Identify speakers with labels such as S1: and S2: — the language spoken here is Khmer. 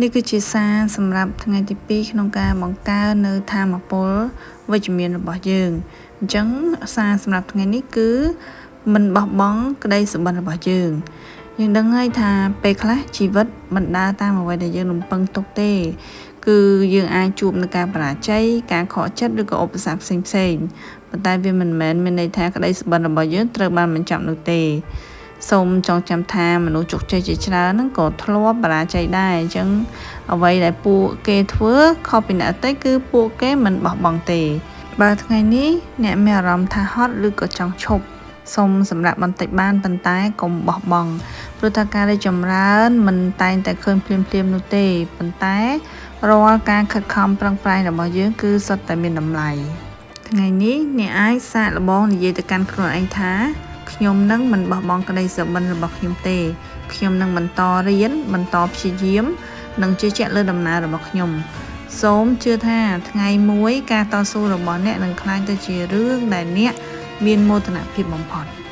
S1: នេះគឺជាសារសម្រាប់ថ្ងៃទី2ក្នុងការបង្កើននៅថាមពលវិជ្ជមានរបស់យើងអញ្ចឹងសារសម្រាប់ថ្ងៃនេះគឺមិនបោះបង់ក្តីសុបិនរបស់យើងយើងដឹងហើយថាពេលខ្លះជីវិតមិនដើរតាមអ្វីដែលយើងរំពឹងទុកទេគឺយើងអាចជួបនឹងការបរាជ័យការខកចិត្តឬក៏ឧបសគ្គផ្សេងផ្សេងប៉ុន្តែវាមិនមែនមានន័យថាក្តីសុបិនរបស់យើងត្រូវបានបញ្ចប់នោះទេសូមចងចាំថាមនុស្សជោគជ័យជាច្រើនហ្នឹងក៏ធ្លាប់បរាជ័យដែរអញ្ចឹងអ្វីដែលពួកគេធ្វើខុសពីអ្នកដទៃគឺពួកគេមិនបោះបង់ទេបើថ្ងៃនេះអ្នកមានអារម្មណ៍ថាហត់ឬក៏ចង់ឈប់សូមសម្រាប់បន្តិចបានប៉ុន្តែកុំបោះបង់ព្រោះថាការរីកចម្រើនមិនតែងតែឃើញភ្លាមៗនោះទេប៉ុន្តែរាល់ការខិតខំប្រឹងប្រែងរបស់យើងគឺសុទ្ធតែមានតម្លៃថ្ងៃនេះអ្នកអាចសាកល្បងនិយាយទៅកាន់ខ្លួនឯងថាខ្ញុំនឹងមិនបោះបង់ក្តីសុបិនរបស់ខ្ញុំទេខ្ញុំនឹងបន្តរៀនបន្តព្យាយាមនិងជឿជាក់លើដំណើររបស់ខ្ញុំសូមជឿថាថ្ងៃមួយការតស៊ូរបស់អ្នកនឹងក្លាយទៅជារឿងដែលអ្នកមានមោទនភាពបំផុត។